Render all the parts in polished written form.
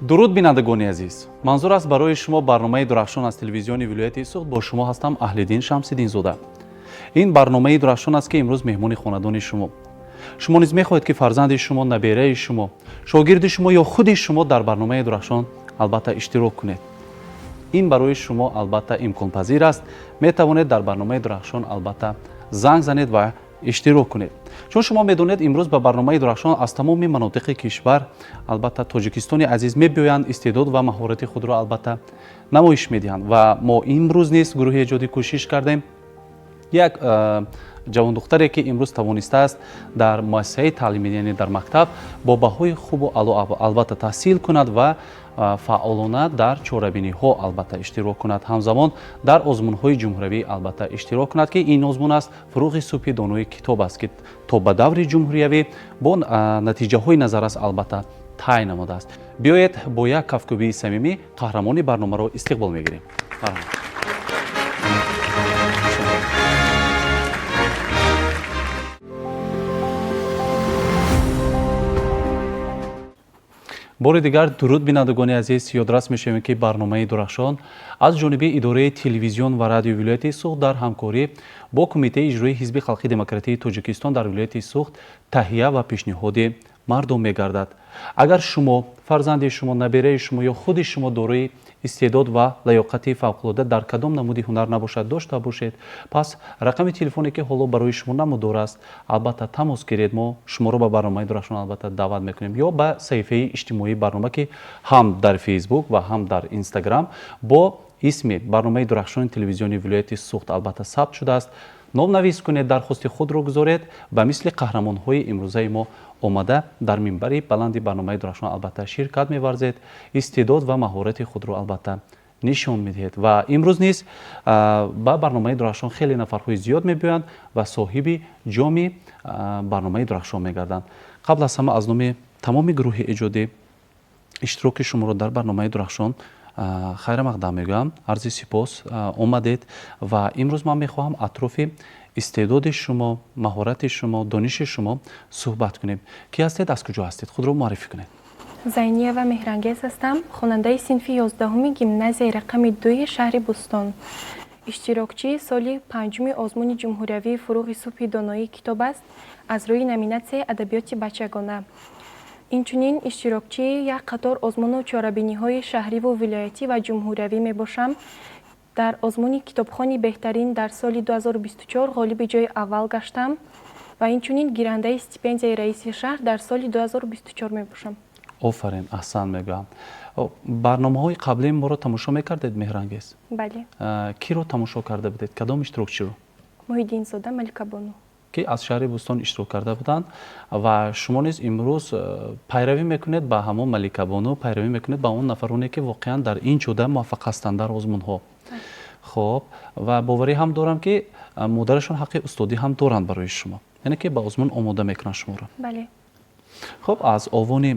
Дуруд, бинандагони азиз! Манзур аст барои шумо барномаи Дурахшон аз телевизиони вилояти Суғд. Бо шумо ҳастам Аҳлиддин Шамсиддинзода. Ин барномаи Дурахшон аст, ки имрӯз меҳмони хонадони шумо. Шумо низ мехоҳед, ки фарзанди шумо, набераи шумо, шогирди шумо ё худи шумо дар барномаи Дурахшон албатта иштирок кунед. Ин барои шумо албатта имконпазир аст. Метавонед дар барномаи Дурахшон албатта занг занед ва иштирок кунед. Чун шумо медонед, имрӯз ба барномаи Дурахшон аз тамоми манотиқи кишвар, албатта Тоҷикистони азиз, мебиёянд, истеъдод ва маҳорати худро албатта намоиш медиҳанд. Ва мо имрӯз низ гурӯҳи эҷодӣ кӯшиш кардем як ҷавондухтаре, ки имрӯз тавонистааст дар муассисаи таълимӣ, яъне дар мактаб, бо баҳои хубу аъло албатта таҳсил кунад ва фаъолона дар чорабиниҳо албатта иштирок кунад, ҳамзамон дар озмунҳои ҷумҳуриявӣ албатта иштирок кунад, ки ин озмун аст Фурӯғи субҳи донои китоб аст, ки то ба даври ҷумҳуриявӣ бо натиҷаҳои назаррас албатта тай намудааст. Биёед, бо як кафкӯбии самимӣ қаҳрамони барномаро истиқбол мегирем. Марҳамат. Бори дигар дуруд, бинандагони азиз! Ёдрас мешавем, ки барномаи Дурахшон аз ҷониби идораи телевизион ва радиои вилояти Суғд дар ҳамкорӣ бо Кумитаи иҷроии Ҳизби халқи демократии Тоҷикистон дар вилояти Суғд таҳия ва пешниҳоди мардум мегардад. Агар шумо, фарзанди шумо, набераи шумо ё худи шумо дорои истеъдод ва лаёқати фавқулода дар кадом намуди ҳунар набошад, дошта бошед, пас рақами телефоне, ки ҳоло барои шумо намудор аст, албатта тамос гиред. Мо шуморо ба барномаи Дурахшон албатта даъват мекунем ё ба саҳифаи иҷтимоии барнома, ки ҳам дар Фейсбук ва ҳам дар Инстаграм бо исми барномаи Дурахшони телевизиони вилояти Суғд албатта сабт шудааст, номнавис кунед, дархости худро гузоред ва мисли қаҳрамонҳои имрӯзаи мо омада дар минбари баланди барномаи Дурахшон албатта ширкат меварзед, истеъдод ва маҳорати худро албатта нишон медиҳед. Ва имрӯз низ ба барномаи Дурахшон хеле нафарҳои зиёд мебиёянд ва соҳиби ҷоми барномаи Дурахшон мегарданд. Қабл аз ҳама, аз номи тамоми гурӯҳи эҷодӣ иштироки шуморо дар барномаи Дурахшон хайрамақдам мегӯям, арзи сипос, омадед. Ва имрӯз ман мехоҳам атрофи истеъдоди шумо, маҳорати шумо, дониши шумо суҳбат кунем. Кӣ ҳастед, аз куҷо ҳастед, худро муаррифӣ кунед. Зайниева Меҳрангез ҳастам, хонандаи синфи 11-уми гимназияи рақами 2-и шаҳри Бӯстон, иштирокчии соли панҷуми озмуни ҷумҳуриявии Фурӯғи субҳи доноии китоб аст аз рӯи номинатсияи адабиёти бачагона. Инчунин иштирокчии як қатор озмуну чорабиниҳои шаҳриву вилоятӣ ва ҷумҳуриявӣ мебошам. Дар озмуни китобхони беҳтарин дар соли 2024 ғолиби ҷои аввал гаштам ва инчунин гирандаи стипендияи раиси шаҳр дар соли 2024 мебошам. Офарин, аҳсан мегӯям. Барномаҳои қаблии моро тамошо мекардед, Меҳрангез? Бале. Киро тамошо карда будед, кадом иштирокчиро? Муҳиддинзода Маликабону. Ки аз шаҳри Бӯстон иштирок карда буданд. Ва шумо низ имрӯз пайравӣ мекунед ба ҳамон Маликабону, пайравӣ мекунед ба он нафароне, ки воқеан дар ин ҷода муваффақ ҳастанд дар озмунҳо. Хоб, ва боварӣ ҳам дорам, ки модарашон ҳаққи устодӣ ҳам доранд барои шумо, яъне ки ба озмун омода мекунанд шуморо. Бале. Хуб, аз овони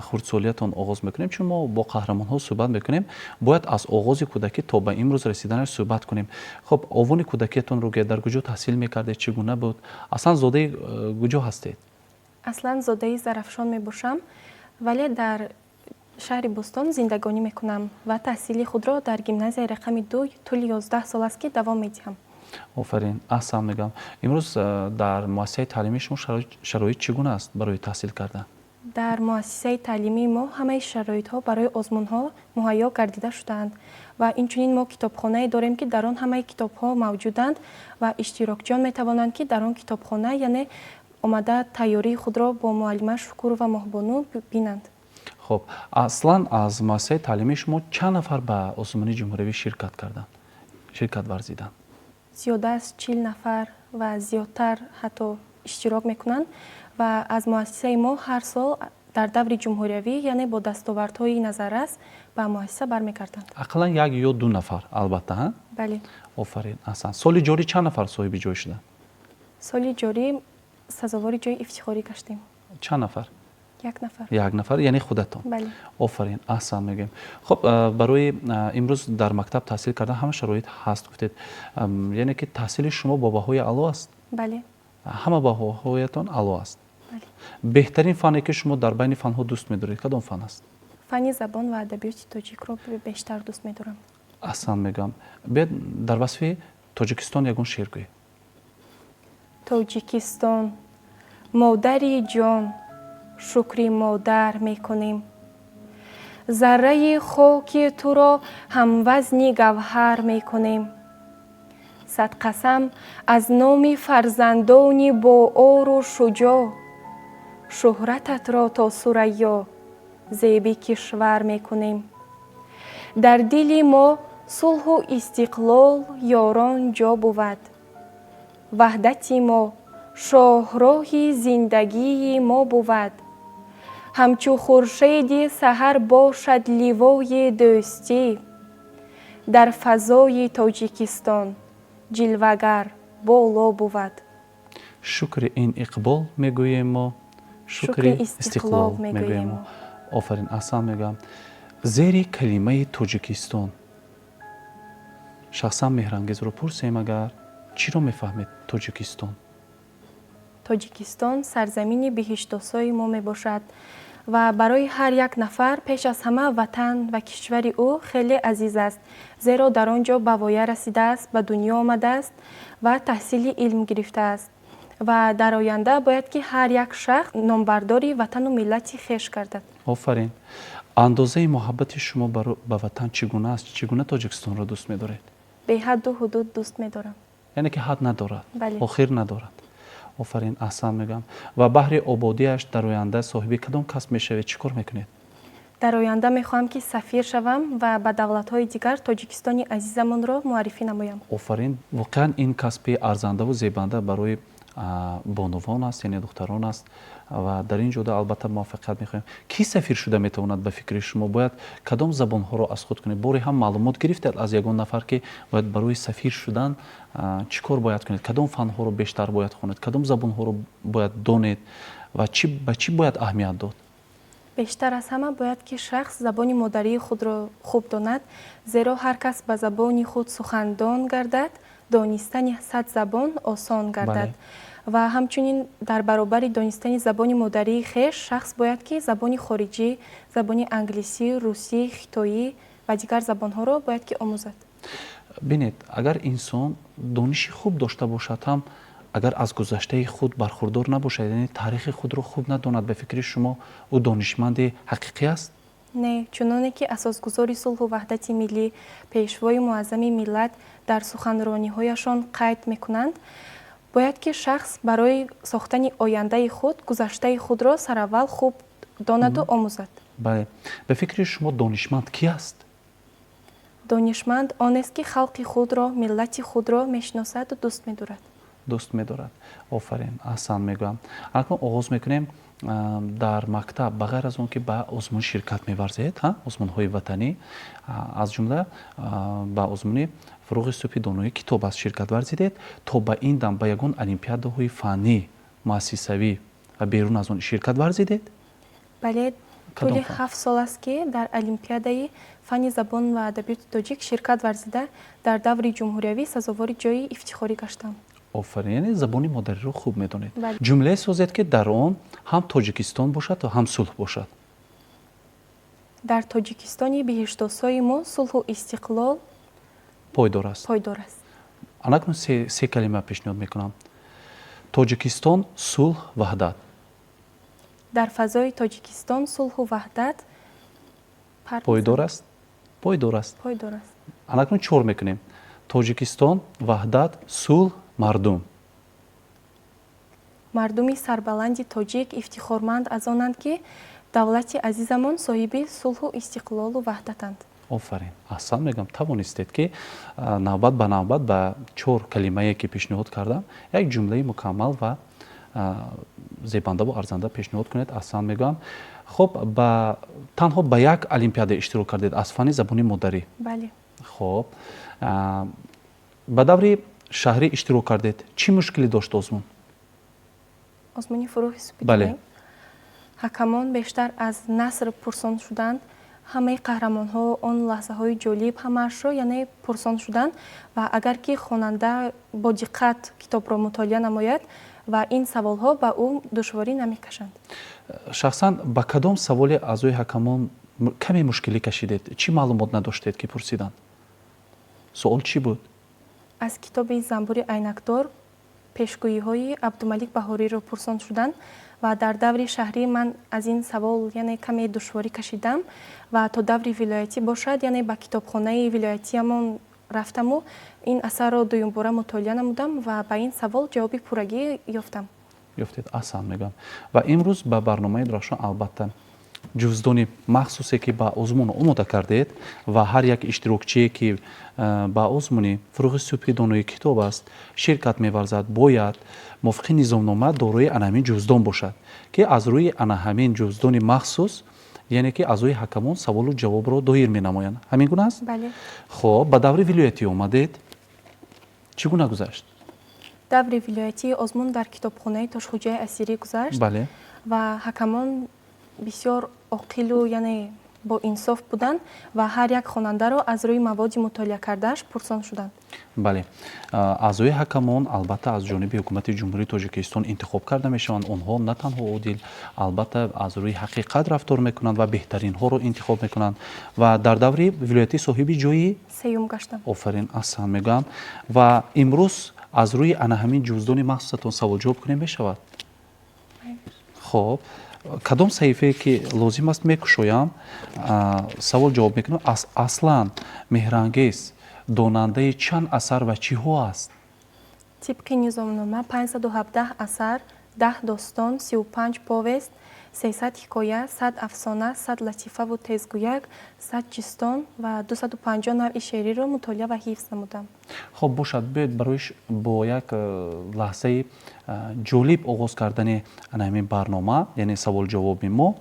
хурдсолиятон оғоз мекунем. Чун мо бо қаҳрамонҳо суҳбат мекунем, бояд аз оғози кӯдакӣ то ба имрӯз расиданаш суҳбат кунем. Хуб, овони кӯдакиятонро гӯед, дар куҷо таҳсил мекардед, чӣ гуна буд? Аслан зодаи куҷо ҳастед? Аслан зодаи Зарафшон мебошам, вале дар шаҳри Бӯстон зиндагонӣ мекунам ва таҳсили худро дар гимназияи рақами 2 тӯли 11 сол аст, ки давом медиҳам. Офарин, аҳсан мегӯям. Имрӯз дар муассисаи таълимии шумо шароит чӣ гуна аст барои таҳсил кардан? Дар муассисаи таълимии мо ҳамаи шароитҳо барои озмунҳо муҳайё гардида шудаанд ва инчунин мо китобхонае дорем, ки дар он ҳамаи китобҳо мавҷуданд ва иштирокчиён метавонанд, ки дар он китобхона, яъне омада, тайёрии худро бо муаллима Шукурова Моҳбону бинанд. Хуб, аслан аз муассисаи таълимии шумо чанд нафар ба озмуни ҷумҳуриявӣ ширкат карданд, ширкат варзиданд? Зиёда аз 40 нафар ва зиёдтар ҳатто иштирок мекунанд ва аз муассисаи мо ҳар сол дар даври ҷумҳуриявӣ, яъне бо дастовардҳои назаррас ба муассиса бармегарданд. Ақаллан як ё ду нафар албатта, ҳа? Бале. Офарин, аҳсан. Соли ҷорӣ чанд нафар соҳиби ҷой шуданд? Соли ҷорӣ сазовори ҷои ифтихорӣ гаштем. Чанд нафар? Як нафар. Як нафар, яъне худатон? Бале. Офарин, аҳсан мегӯем. Хуб, барои имрӯз дар мактаб таҳсил кардан ҳама шароит ҳаст, гуфтед, яъне ки таҳсили шумо бо баҳои аъло аст? Бале. Ҳама баҳоҳоятон аъло аст? Беҳтарин фане, ки шумо дар байни фанҳо дӯст медоред, кадом фан аст? Фанни забон ва адабиёти тоҷикро бештар дӯст медорам. Аҳсан мегӯям. Биёед, дар васфи Тоҷикистон ягон шеър гӯед. Тоҷикистон, модари ҷон, шукри модар мекунем. Зарраи хоки туро ҳамвазни гавҳар мекунем. Садқасам аз номи фарзандони боору шуҷоъ, шӯҳрататро то Сурайё зеби кишвар мекунем. Дар дили мо сулҳу истиқлол ёрон ҷо бувад. Ваҳдати мо шоҳроҳи зиндагии мо бувад. Ҳамчу хуршеди саҳар бошад ливои дӯстӣ. Дар фазои Тоҷикистон ҷилвагар боло бувад. Шукри ин иқбол мегӯем мо, шукри истиқлол мегӯем мо. Офарин, аҳсан мегӯям. Зери калимаи Тоҷикистон шахсан Меҳрангезро пурсем агар, чиро мефаҳмед Тоҷикистон? Тоҷикистон сарзамини биҳиштосои мо мебошад ва барои ҳар як нафар пеш аз ҳама ватан ва кишвари ӯ хеле азиз аст, зеро дар он ҷо ба воя расидааст, ба дунё омадааст ва таҳсили илм гирифтааст. Ва дар оянда бояд ки ҳар як шахс номбардори ватану миллати хеш гардад. Офарин. Андозаи муҳаббати шумо ба ватан чӣ гуна аст? Чӣ гуна Тоҷикистонро дӯст медоред? Беҳадду ҳудуд дӯст медорам. Яъне ки ҳад надорад, охир надорад. Офарин, аҳсан мегӯям. Ва баҳри ободиаш дар оянда соҳиби кадом касб мешавед, чӣ кор мекунед? Дар оянда мехоҳам, ки сафир шавам ва ба давлатҳои дигар Тоҷикистони азизамонро муаррифӣ намоям. Офарин. Воқеан, ин касби арзандаву зебанда барои бонувон аст, яъне духтарон аст, ва дар ин ҷода албатта муваффақият мехоҳем. Кӣ сафир шуда метавонад ба фикри шумо? Бояд кадом забонҳоро аз худ кунед? Боре ҳам маълумот гирифтед аз ягон нафар, ки бояд барои сафир шудан чӣ кор бояд кунед, кадом фанҳоро бештар бояд хонед, кадом забонҳоро бояд донед ва ба чӣ бояд аҳамият дод? Бештар аз ҳама бояд, ки шахс забони модарии худро хуб донад, зеро ҳар кас ба забони худ сухандон гардад, донистани 100 забон осон гардад. Ва ҳамчунин дар баробари донистани забони модарии хеш шахс бояд, ки забони хориҷӣ, забони англисӣ, русӣ, хитоӣ ва дигар забонҳоро бояд, ки омӯзад. Бинед, агар инсон дониши хуб дошта бошад ҳам, агар аз гузаштаи худ бархурдор набошад, яъне таърихи худро хуб надонад, ба фикри шумо, ӯ донишманди ҳақиқӣ аст? Не, чуноне ки асосгузори сулҳу ваҳдати миллӣ, Пешвои муаззами миллат дар суханрониҳояшон қайд мекунанд, бояд, ки шахс барои сохтани ояндаи худ гузаштаи худро сараввал хуб донаду омӯзад. Бале. Ба фикри шумо, донишманд кӣ аст? Донишманд он аст, ки халқи худро, миллати худро мешиносаду дӯст медорад. Дӯст медорад. Офарин, аҳсан мегӯям. Акнун оғоз мекунем. Дар мактаб, ба ғайр аз он ки ба озмун ширкат меварзед, озмунҳои ватанӣ, аз ҷумла ба озмуни «Фурӯғи субҳи донои китоб аст» ширкат варзидед, то ба ин дам ба ягон олимпиадаҳои фаннӣ, муассисавӣ ва берун аз он ширкат варзидед? Бале, тӯли 7 сол аст, ки дар олимпиадаи фанни забон ва адабиёти тоҷик ширкат варзида, дар даври ҷумҳуриявӣ сазовори ҷойи ифтихорӣ гаштам. Офарин, яъне забони модариро хуб медонед. Ҷумлае созед, ки дар он ҳам Тоҷикистон бошад ва ҳам сулҳ бошад. Дар Тоҷикистони биҳиштосои мо сулҳу истиқлол пойдор аст. Пойдор аст. Анакнун се калима пешниҳод мекунам: Тоҷикистон, сулҳ, ваҳдат. Дар фазои Тоҷикистон сулҳу ваҳдат пойдор аст, пойдор аст. Пойдор аст. Анакнун чор мекунем: Тоҷикистон, ваҳдат, сулҳ, мардум. Мардуми сарбаланди тоҷик ифтихорманд аз онанд, ки давлати азизамон соҳиби сулҳу истиқлолу ваҳдатанд. Офарин, аҳсан мегӯям. Тавонистед, ки навбат ба навбат ба чор калимае, ки пешниҳод кардам, як ҷумлаи мукаммал ва зебандаву арзанда пешниҳод кунед. Аҳсан мегӯям. Хуб, ба танҳо ба як олимпиада иштирок кардед аз фанни забони модарӣ? Бале. Хуб, ба даври шаҳрӣ иштирок кардед. Чӣ мушкилӣ дошт озмун? Озмуни «Фурӯғи субҳи»? Бале. Ҳакамон бештар аз наср пурсон шуданд. Ҳамаи қаҳрамонҳо, он лаҳзаҳои ҷолиб, ҳамаашро яъне пурсон шуданд ва агар ки хонанда бо диққат китобро мутолиа намояд ва ин саволҳо ба ӯ душворӣ намекашанд. Шахсан ба кадом саволи аъзои ҳакамон Каме мушкилӣ кашидед? Чӣ маълумот надоштед, ки пурсиданд? Суол чӣ буд? Аз китоби «Занбури айнакдор» пешгӯиҳои Абдумалик Баҳориро пурсон шуданд ва дар даври шаҳрӣ ман аз ин савол, яъне, каме душворӣ кашидам ва то даври вилоятӣ бошад, яъне, ба китобхонаи вилоятиямон рафтаму ин асарро дуюмбора мутолиа намудам ва ба ин савол ҷавоби пуррагӣ ёфтам. Ёфтед, аҳсан мегӯям. Ва имрӯз ба барномаи «Дурахшон», албатта, ҷуздони махсусе, ки ба озмун омода кардед, ва ҳар як иштирокчие, ки ба озмуни «Фурӯғи субҳи донои китоб аст» ширкат меварзад, бояд мувофиқи низомнома дорои ана ҳамин ҷуздон бошад, ки аз рӯи ана ҳамин ҷуздони махсус, яъне ки аъзои ҳакамон саволу ҷавобро доир менамоянд. Ҳамин гуна аст? Бале. Хоб, ба даври вилоятӣ омадед, чӣ гуна гузашт? Даври вилоятии озмун дар китобхонаи Тошхуҷаи Асирӣ гузашт. Ва ҳакамон бисёр оқилу, яъне, боинсоф буданд ва ҳар як хонандаро аз рӯи маводи мутолиа кардааш пурсон шуданд. Бале, аъзои ҳакамон, албатта, аз ҷониби ҳукумати Ҷумҳурии Тоҷикистон интихоб карда мешаванд. Онҳо на танҳо одил, албатта, аз рӯи ҳақиқат рафтор мекунанд ва беҳтаринҳоро интихоб мекунанд. Ва дар даври вилоятӣ соҳиби ҷои сеюм гаштам. Офарин, аҳсан мегӯям. Ва имрӯз аз рӯи ана ҳамин ҷуздони махсусатон саволҷавоб кунем, мешавад? Хоб, кадом саҳифае ки лозим аст, мекушоям, савол ҷавоб мекунам. Аслан Меҳрангез донандаи чанд асар ва чиҳо аст? Тибқи низомнома, 517 асар, 10 достон, 35 повест, 300 ҳикоя, 100 афсона, 100 латифаву тезгӯяк, 100 чистон ва 250 навъи шеъриро мутолиа ва ҳифз намудам. Хоб бошад, биёед барои бо як лаҳзаи ҷолиб оғоз кардани ана ҳамин барнома, яъне саволҷавоби мо,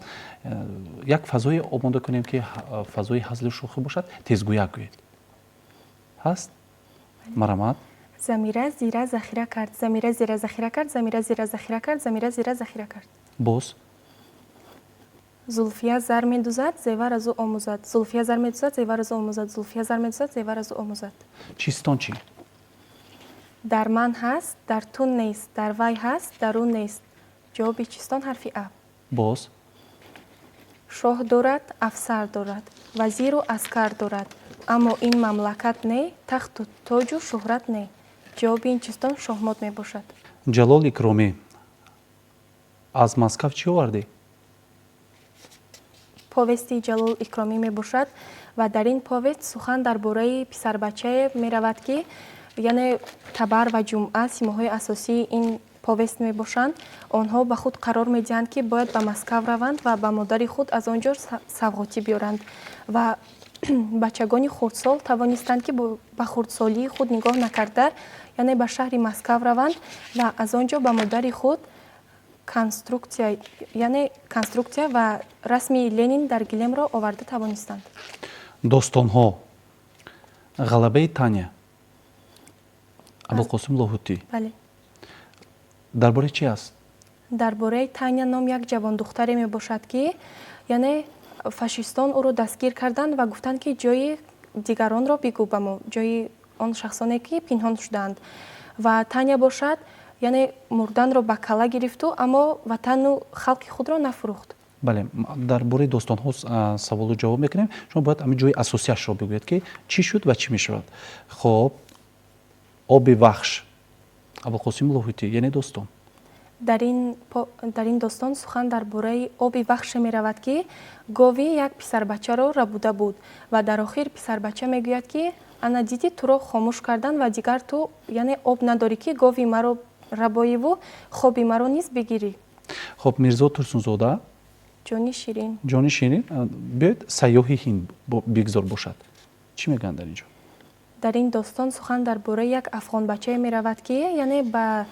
як фазое омода кунем, ки фазои ҳазлу шӯхӣ бошад. Тезгӯяк гӯед, ҳаст? Марамат. Замира зира захира кард, замира зира захира кард, замира зира захира кард, замира зира захира кард. Боз. Зулфия зар медузад, зевар аз ӯ омӯзад, Зулфия зар медузад, зевар аз ӯ омӯзад, Зулфия зар медузад, зевар аз ӯ омӯзад. Чистон чӣ? Дар ман ҳаст, дар ту нест, дар вай ҳаст, дар ӯ нест. Ҷавоби чистон ҳарфи а. Боз. Шоҳ дорад, афсар дорад, вазиру аскар дорад, аммо ин мамлакат не, тахту тоҷу шӯҳрат не. Ҷавоби ин чистон шоҳмот мебошад. Ҷалол Икромӣ, аз Москав чӣ овардӣ? Повести Ҷалол Икромӣ мебошад ва дар ин повест сухан дар бораи писарбачае меравад, ки, яъне, Табар ва Ҷумъа симоҳои асосии ин повест мебошанд. Онҳо ба худ қарор медиҳанд, ки бояд ба Москав раванд ва ба модари худ аз он ҷо савғотӣ биёранд. Ва бачагони хурдсол тавонистанд, ки ба хурдсолии худ нигоҳ накарда, яъне, ба шаҳри Москав раванд ва аз он ҷо ба модари худ конструкция, яъне конструкция ва расми Ленин дар гилемро оварда тавонистанд. Достонҳо. «Ғалабаи Таня», Абулқосим Лоҳутӣ. Бале. Дар бораи чӣ аст? Дар бораи Таня ном як ҷавондухтаре мебошад, ки, яъне, фашистон ӯро дастгир карданд ва гуфтанд, ки ҷои дигаронро бигӯ ба мо, ҷои он шахсоне, ки пинҳон шудаанд. Ва Таня бошад, яъне, мурданро ба калла гирифту, аммо ватану халқи худро нафурӯхт. Бале, дар бораи достонҳо саволу ҷавоб мекунем. Шумо бояд ҳамин ҷои асосияшро бигӯед, ки чӣ шуд ва чӣ мешавад. Хоб, «Оби вахш», Абулқосим Лоҳутӣ, яъне достон. Дар ин достон сухан дар бораи оби вахше меравад, ки гови як писарбачаро рабуда буд ва дар охир писарбача мегӯяд, ки ана дидӣ, туро хомӯш кардан ва дигар ту, яъне, об надорӣ, ки гови маро рабоиву хоби маро низ бигирӣ. Хоб, Мирзо Турсунзода. «Ҷони ширин». «Ҷони ширин». Биёед, «Сайёҳи Ҳинд» бигзор бошад. Чӣ мегӯянд дар ин ҷо? Дар ин достон сухан дар бораи як афғонбачае меравад, ки, яъне, ба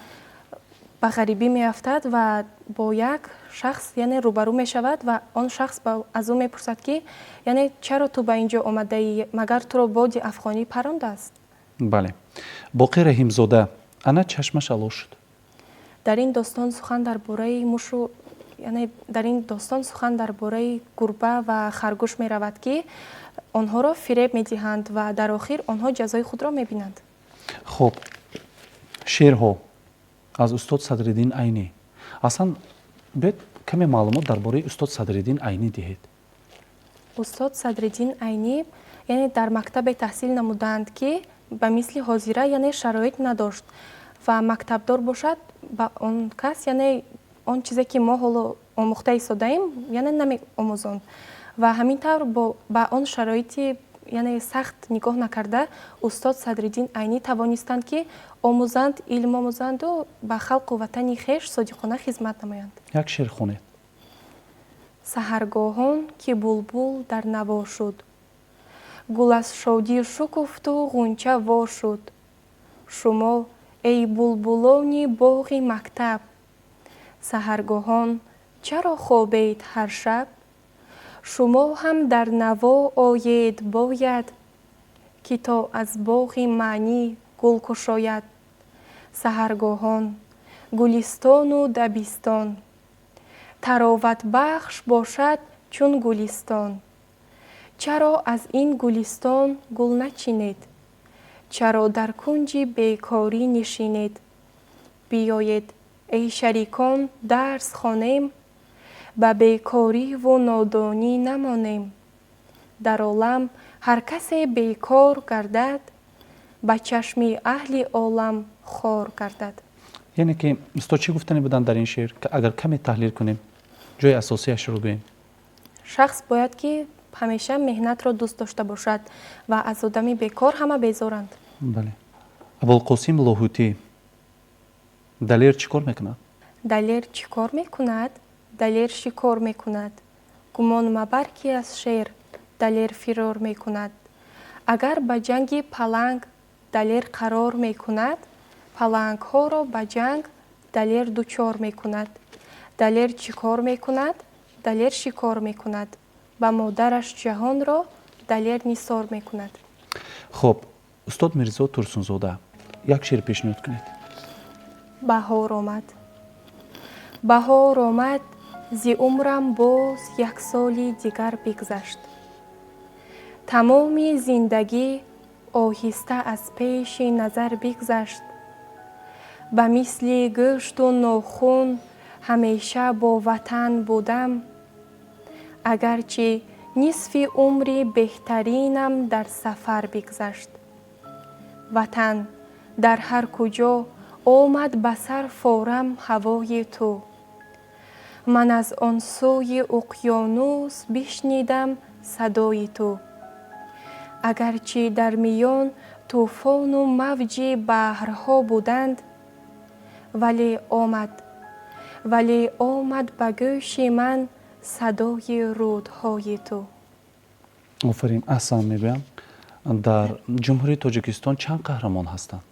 ғарибӣ меафтад ва бо як шахс, яъне, рӯбарӯ мешавад ва он шахс аз ӯ мепурсад, ки, яъне, чаро ту ба ин ҷо омадаӣ, магар туро боди афғонӣ парондааст? Бале, Боқир Раҳимзода, «Ана чашмаш ало шуд». Дар ин достон сухан дар бораи мушу, яъне, дар ин достон сухан дар бораи гурба ва харгӯш меравад, ки онҳоро фиреб медиҳанд ва дар охир онҳо ҷазои худро мебинанд. Хуб, шеърҳо аз устод Садриддин Айнӣ. Аслан, биёед, каме маълумот дар бораи устод Садриддин Айнӣ диҳед. Устод Садриддин Айнӣ, яъне, дар мактабе таҳсил намуданд, ки ба мисли ҳозира, яъне, шароит надошт ва мактабдор бошад, ба он кас, яъне, он чизе ки мо ҳоло омӯхта истодаем, яъне, намеомӯзонд. Ва ҳамин тавр ба он шароити, яъне, сахт нигоҳ накарда, устод Садриддин Айнӣ тавонистанд, ки омӯзанд, илм омӯзанду ба халқу ватани хеш содиқона хизмат намоянд. Як шеър хонед. Саҳаргоҳон ки булбул дар наво шуд, гул аз шодӣ шукуфту ғунча во шуд. Шумо, эй булбулони боғи мактаб, саҳаргоҳон чаро хобед ҳар шаб? Шумо ҳам дар наво оед бояд, ки то аз боғи маънӣ гул кушояд. Саҳаргоҳон гулистону дабистон тароватбахш бошад чун гулистон. Чаро аз ин гулистон гул начинед? Чаро дар кунҷи бекорӣ нишинед? Биёед, эй шарикон, дарс хонем, ба бекориву нодонӣ намонем. Дар олам ҳар касе бекор гардад, ба чашми аҳли олам хор гардад. Яъне ки устод чӣ гуфтане буданд дар ин шеър, агар каме таҳлил кунем, ҷои асосияшро гӯем? Шахс бояд ки ҳамеша меҳнатро дӯст дошта бошад ва аз одами бекор ҳама безоранд. Бале. Абулқосим Лоҳутӣ. Далер чӣ кор мекунад? Далер чӣ кор мекунад? Далер шикор мекунад. Гумон мабар, ки аз шер далер фирор мекунад. Агар ба ҷанги паланг далер қарор мекунад, палангҳоро ба ҷанг далер дучор мекунад. Далер чӣ кор мекунад? Далер шикор мекунад. Ба модараш ҷаҳонро далер нисор мекунад. Хуб, устод Мирзо Турсунзода, як шеър пешниҳод кунед. Баҳор омад. Баҳор омад, зи умрам боз як соли дигар бигзашт. Тамоми зиндагӣ оҳиста аз пеши назар бигзашт. Ба мисли гӯшту нохун ҳамеша бо ватан будам, агарчи нисфи умри беҳтаринам дар сафар бигзашт. Ватан, дар ҳар куҷо омад ба сар форам ҳавои ту, ман аз он сӯи уқёнус бишнидам садои ту. Агарчи дар миён тӯфону мавҷи баҳрҳо буданд, вале омад ба гӯши ман садои рӯдҳои ту. Офарин, аҳсан мегӯям. Дар Ҷумҳурии Тоҷикистон чанд қаҳрамон ҳастанд?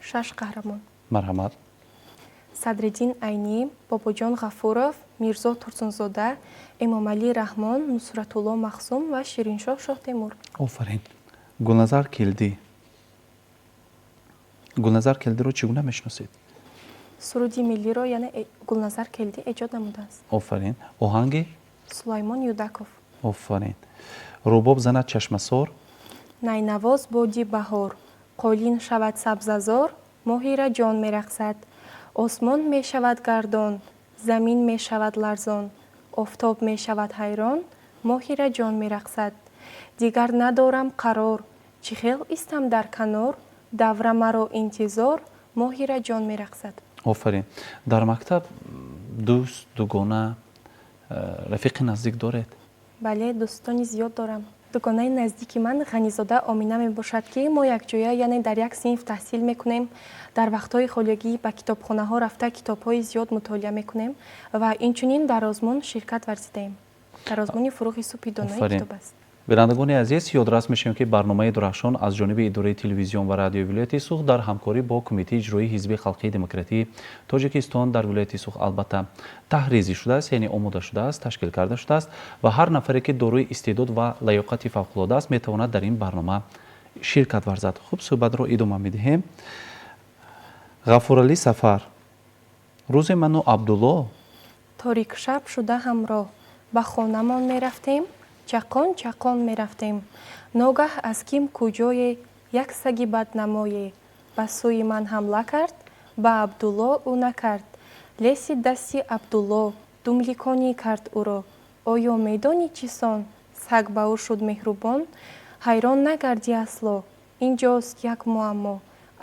Шаш қаҳрамон. Марҳамат. Садриддин Айнӣ, Бобоҷон Ғафуров, Мирзо Турсунзода, Эмомалӣ Раҳмон, Нусратулло Махсум ва Шириншоҳ Шоҳтемур. Офарин. Гулназар Келдӣ, Гулназар Келдиро чӣ гуна мешиносед? Суруди миллиро, яъне, Гулназар Келдӣ эҷод намудааст. Офарин. Оҳанги? Сулаймон Юдаков. Офарин. Рубоб занад чашмасор. Найнавоз боди баҳор, қолин шавад сабзазор, моҳира ҷон мерақсад, осмон мешавад гардон, замин мешавад ларзон, офтоб мешавад ҳайрон, моҳира ҷон мерақсад. Дигар надорам қарор, чӣ хел истам дар канор, давра маро интизор, моҳира ҷон мерақсад. Офарин. Дар мактаб дӯст, дугона, рафиқи наздик доред? Бале, дӯстони зиёд дорам. Дугонаи наздики ман Ғанизода Омина мебошад, ки мо якҷоя, яъне, дар як синф таҳсил мекунем. Дар вақтҳои холигӣ ба китобхонаҳо рафта, китобҳои зиёд мутолиа мекунем ва инчунин дар озмун ширкат варзидаем, дар озмуни «Фурӯғи субҳи донои китоб аст». Бинандагони азиз, ёдрас мешавем, ки барномаи «Дурахшон» аз ҷониби идораи телевизион ва радиои вилояти Суғд дар ҳамкорӣ бо Кумитаи иҷроии Ҳизби халқии демократии Тоҷикистон дар вилояти Суғд албатта таҳризӣ шудааст, яъне омода шудааст, ташкил карда шудааст ва ҳар нафаре, ки дорои истеъдод ва лаёқати фавқулода аст, метавонад дар ин барнома ширкат варзад. Хуб, суҳбатро идома медиҳем. Ғафуралӣ Сафар. Рӯзе ману Абдулло Торикшаб шуда ҳамроҳ ба хонамон мерафтем, чақон чақон мерафтем. Ногаҳ аз ким куҷое як саги баднамое ба сӯи ман ҳамла кард, ба Абдулло ӯ накард. Леси дасти Абдулло думликонӣ кард ӯро. Оё медонӣ, чӣ сон Саг ба ӯ шуд меҳрубон. Ҳайрон нагардӣ асло, инҷост як муаммо.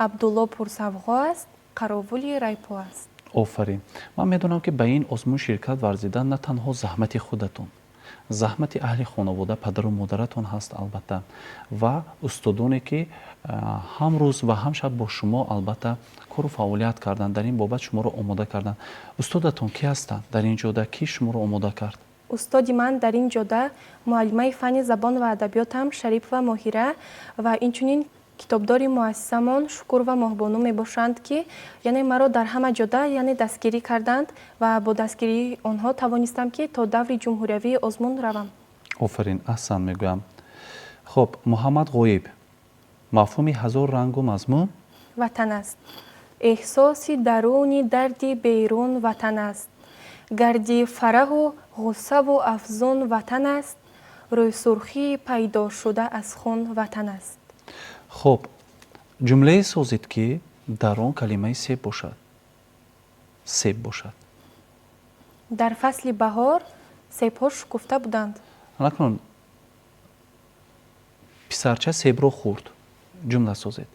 Абдулло пурсавғо аст, қаровули райпо аст. Офарин! Ман медонам, ки ба ин озмун ширкат варзидан на танҳо заҳмати худатон, заҳмати аҳли хонавода, падару модаратон ҳаст, албатта, ва устодоне, ки ҳам рӯз ва ҳам шаб бо шумо, албатта, кору фаъолият карданд, дар ин бобат шуморо омода карданд. Устодатон кӣ ҳастанд? Дар ин ҷода кӣ шуморо омода кард? Устоди ман дар ин ҷода муаллимаи фанни забон ва адабиётам Шарипова Моҳира ва инчунин китобдори муассисамон Шукурова Моҳбону мебошанд, ки яъне маро дар ҳама ҷода, яъне, дастгирӣ карданд ва бо дастгирии онҳо тавонистам, ки то даври ҷумҳуриявии озмун равам. Офарин, аҳсан мегӯям. Хуб, Муҳаммад Ғоиб, мафҳуми ҳазор рангу мазмун? Ватан аст. Эҳсоси даруни дарди берун ватан аст. Гарди фараҳу ғуссаву афзун ватан аст. Рӯйсурхии пайдошуда аз хун ватан аст. Хуб, ҷумлае созед, ки дар он калимаи себ бошад, себ бошад. Дар фасли баҳор себҳо шукуфта буданд. Акнун писарча себро хӯрд, ҷумла созед,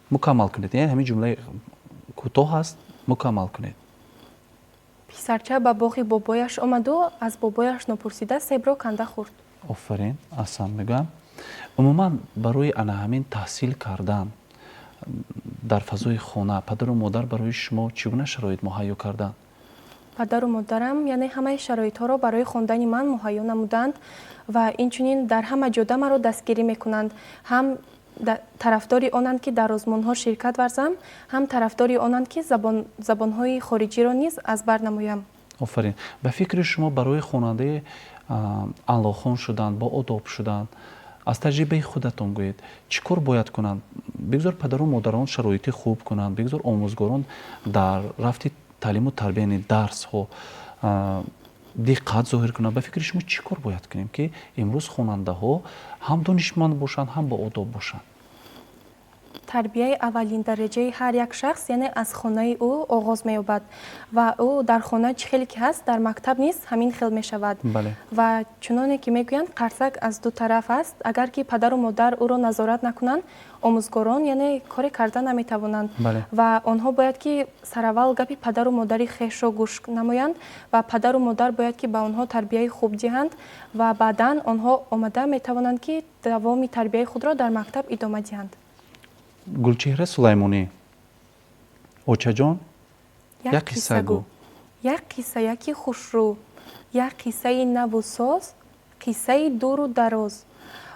мукаммал кунед. Яъне ҳамин ҷумлаи кӯтоҳ аст, мукаммал кунед. Писарча ба боғи бобояш омаду аз бобояш нопурсида себро канда хӯрд. Офарин, аҳсан мегӯям. Умуман, барои ана ҳамин таҳсил кардан дар фазои хона падару модар барои шумо чӣ гуна шароит муҳайё карданд? Падару модарам, яъне, ҳамаи шароитҳоро барои хондани ман муҳайё намуданд ва инчунин дар ҳама ҷода маро дастгирӣ мекунанд. Ҳам тарафдори онанд, ки дар озмунҳо ширкат варзам, ҳам тарафдори онанд, ки забонҳои хориҷиро низ аз бар намоям. Офарин! Ба фикри шумо, барои хонандаи аълохон шудан, боодоб шудан, аз таҷрибаи худатон гӯед, чӣ кор бояд кунанд? Бигзор падару модарон шароити хуб кунанд, бигзор омӯзгорон дар рафти таълиму тарбия, яъне дарсҳо, диққат зоҳир кунанд. Ба фикри шумо, чӣ кор бояд кунем, ки имрӯз хонандаҳо ҳам донишманд бошанд, ҳам боодоб бошанд? Тарбияи аввалин дараҷаи ҳар як шахс, яъне, аз хонаи ӯ оғоз меёбад ва ӯ дар хона чӣ хеле ки ҳаст, дар мактаб низ ҳамин хел мешавад. Ва чуноне ки мегӯянд, қарсак аз ду тараф аст. Агар ки падару модар ӯро назорат накунанд, омӯзгорон, яъне, коре карда наметавонанд. Ва онҳо бояд ки сараввал гапи падару модари хешро гӯш намоянд ва падару модар бояд ки ба онҳо тарбияи хуб диҳанд ва баъдан онҳо омада метавонанд, ки давоми тарбияи худро дар мактаб идома диҳанд. Гулчеҳра Сулаймонӣ, очаҷон, як қисса гӯ. Як қиссаяки хушрӯ, як қиссаи наву соз, қиссаи дуру дароз.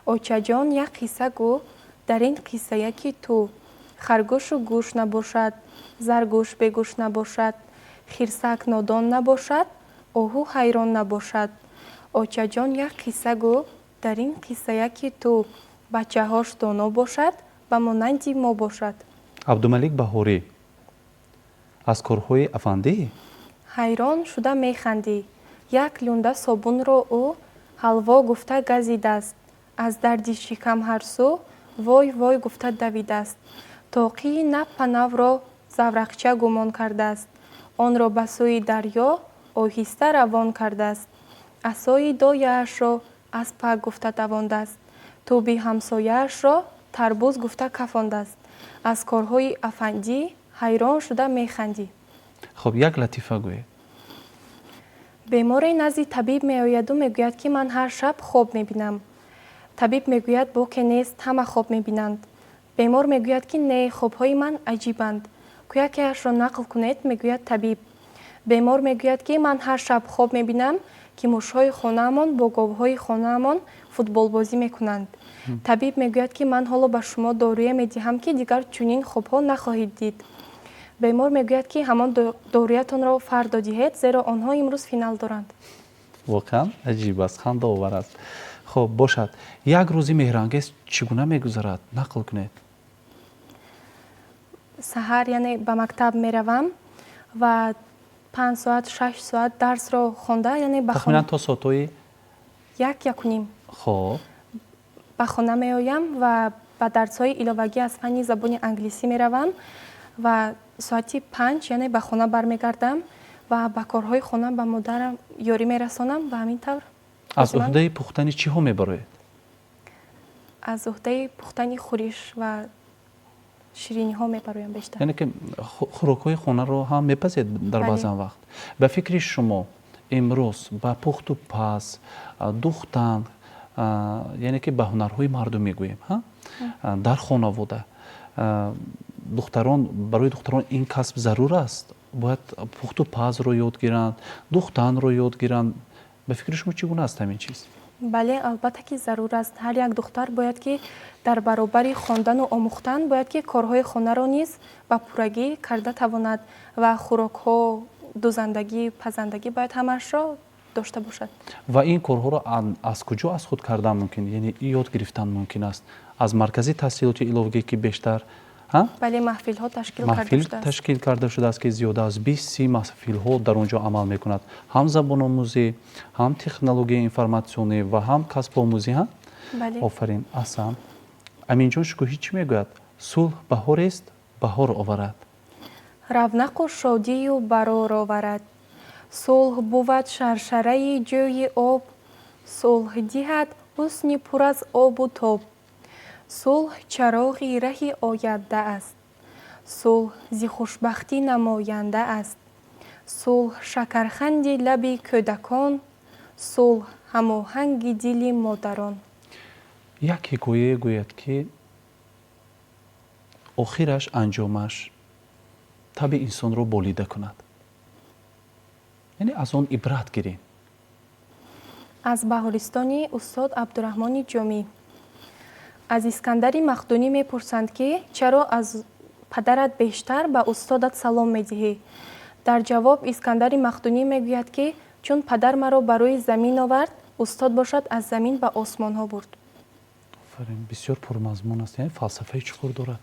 Очаҷон, як қисса гӯ, дар ин қиссаяки ту харгӯшу гӯш набошад, заргӯш бегӯш набошад, хирсак нодон набошад, оҳу ҳайрон набошад. Очаҷон, як қисса гӯ, дар ин қиссаяки ту бачаҳош доно бошад, ба монанди мо бошад. Абдумалик Баҳорӣ, аз корҳои афандӣ? Ҳайрон шуда механдӣ. Як лунда собунро ӯ ҳалво гуфта газидааст. Аз дарди шикам ҳарсӯ вой, вой гуфта давидааст. Тоқии наппа навро заврақча гумон кардааст. Онро ба сӯи дарё оҳиста равон кардааст. Асои дояашро аспак гуфта давондааст. Тӯби ҳамсояашро тарбуз гуфта кафондааст. Аз корҳои афандӣ ҳайрон шуда механдӣ. Хуб, як латифа гӯед. Беморе назди табиб меояду мегӯяд, ки ман ҳар шаб хоб мебинам. Табиб мегӯяд: боке нест, ҳама хоб мебинанд. Бемор мегӯяд, ки не, хобҳои ман аҷибанд. Кӯякеашро нақл кунед, мегӯяд табиб. Бемор мегӯяд, ки ман ҳар шаб хоб мебинам, ки мушҳои хонаамон бо говҳои хонаамон футболбозӣ мекунанд. Табиб мегӯяд, ки ман ҳоло ба шумо доруе медиҳам, ки дигар чунин хобҳо нахоҳед дид. Бемор мегӯяд, ки ҳамон доруятонро фардо диҳед, зеро онҳо имрӯз финал доранд. Воқеан аҷиб аст, хандаовар аст. Хуб бошад, як рӯзи меҳрангез чӣ гуна мегузарад, нақл кунед. Саҳар, яъне, ба мактаб меравам ва 5 соат, 6 соат дарсро хонда, яъне ба Тахминан то соатҳои? 1, 1:30. Ба хона меоям ва ба дарсҳои иловагӣ аз фанни забони англисӣ меравам ва соати 5, яъне, ба хона бармегардам ва ба корҳои хона ба модарам ёрӣ мерасонам ва ҳамин тавр. Аз уҳдаи пухтани чиҳо мебароед? Аз уҳдаи пухтани хӯриш ва шириниҳо мебароям бештар. Яъне ки хӯрокҳои хонаро ҳам мепазед дар баъзан вақт. Ба фикри шумо, имрӯз ба пухту паз, духтан, яъне ки ба ҳунарҳои мардум мегӯем, дар хонавода духтарон, барои духтарон ин касб зарур аст? Бояд пухту пазро ёд гиранд, духтанро ёд гиранд? Ба фикри шумо, чӣ гуна аст ҳамин чиз? Бале, албатта ки зарур аст. Ҳар як духтар бояд ки дар баробари хондану омӯхтан бояд ки корҳои хонаро низ ба пуррагӣ карда тавонад ва хӯрокҳо, дузандагӣ, пазандагӣ бояд ҳамаашро дошта бошад. Ва ин корҳоро аз куҷо аз худ кардан мумкин, яъне ёд гирифтан мумкин аст? Аз маркази таҳсилоти иловагӣ ки бештар Бале, маҳфилҳо ташкил маҳфил ташкил карда шудааст, ки зиёда аз 20-30 маҳфилҳо дар он ҷо амал мекунад, ҳам забономӯзӣ, ҳам технологияи информатсионӣ ва ҳам касбомӯзӣ. Ҳа, офарин, аҳсан. Аминҷон Шукӯҳӣ чӣ мегӯяд? Сулҳ баҳорест, баҳор оварад. Равнақу шодию барор оварад. Сулҳ бувад шаршараи ҷӯи об, сулҳ диҳад ҳусни пур аз обу тоб. Сулҳ чароғи раҳи оянда аст, сулҳ зи хушбахтӣ намоянда аст. Сулҳ шакарханди лаби кӯдакон, сулҳ ҳамоҳанги дили модарон. Як ҳикояе гӯяд, ки охираш, анҷомаш таби инсонро болида кунад, яъне аз он ибрат гирем. Аз Баҳористони устод Абдураҳмони Ҷомӣ. Аз Искандари Мақдунӣ мепурсанд, ки чаро аз падарат бештар ба устодат салом медиҳӣ. Дар ҷавоб Искандари Мақдунӣ мегӯяд, ки чун падар маро ба рӯи замин овард, устод бошад, аз замин ба осмонҳо бурд. Офарин, бисёр пурмазмун аст, яъне фалсафаи чуқур дорад.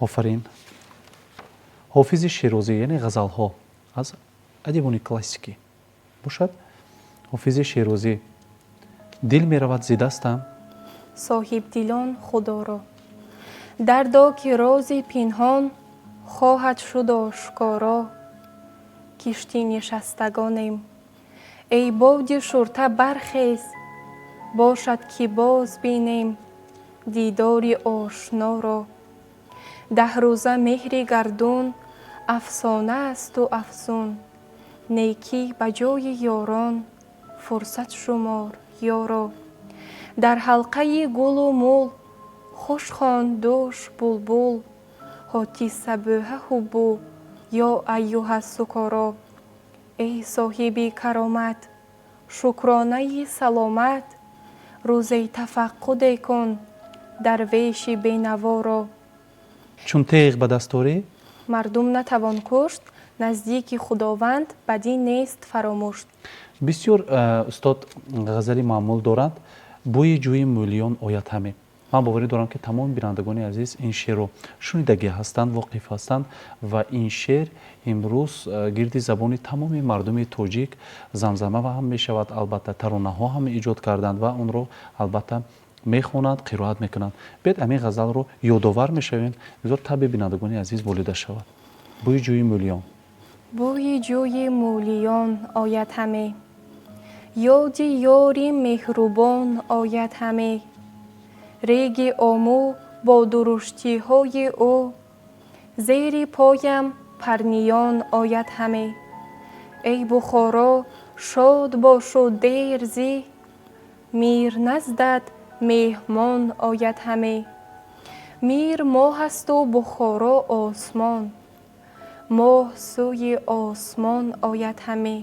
Офарин. Ҳофизи Шерозӣ, яъне ғазалҳо аз адибони классикӣ бошад. Ҳофизи Шерозӣ: дил меравад зи дастам. Соҳибдилон Худоро дардо, ки рози пинҳон хоҳад шуд ошкоро. Киштӣ нишастагонем, эй боди шурта, бархез, бошад ки боз бинем дидори ошноро. 10 рӯза меҳри гардун афсона асту афзун, некӣ ба ҷои ёрон фурсат шумор, ёро. Дар ҳалқаи гулу мул хуш хонд дӯш булбул: ҳоти сабӯҳа ҳуббу ё айюҳа сукоро. Эй соҳиби каромат, шукронаи саломат, рӯзе тафаққуде кун дарвеши бенаворо. Чун теғ ба даст орӣ. Мардум натавон кушт, наздики Худованд бадӣ нест фаромӯшт. Бисёр устод ғазали маъмул доранд. Бӯи ҷӯи Мӯлиён ояд ҳаме. Ман боварӣ дорам, ки тамоми бинандагони азиз ин шеърро шунидагӣ ҳастанд, воқиф ҳастанд ва ин шеър имрӯз гирди забони тамоми мардуми тоҷик замзама ҳам мешавад. Албатта, таронаҳо ҳам эҷод карданд ва онро, албатта, мехонанд, қироат мекунанд. Биёед, ҳамин ғазалро ёдовар мешавем, бигзор таби бинандагони азиз болида шавад. Бӯи ҷӯи Мӯлиён. Бӯи ҷӯи Мӯлиён ояд ҳаме, ёди ёри меҳрубон ояд ҳаме. Реги Омӯ бо дуруштиҳои ӯ зери поям парниён ояд ҳаме. Эй Бухоро, шод бошу дер зӣ, мир наздат меҳмон ояд ҳаме. Мир моҳ асту Бухоро осмон, моҳ сӯи осмон ояд ҳаме.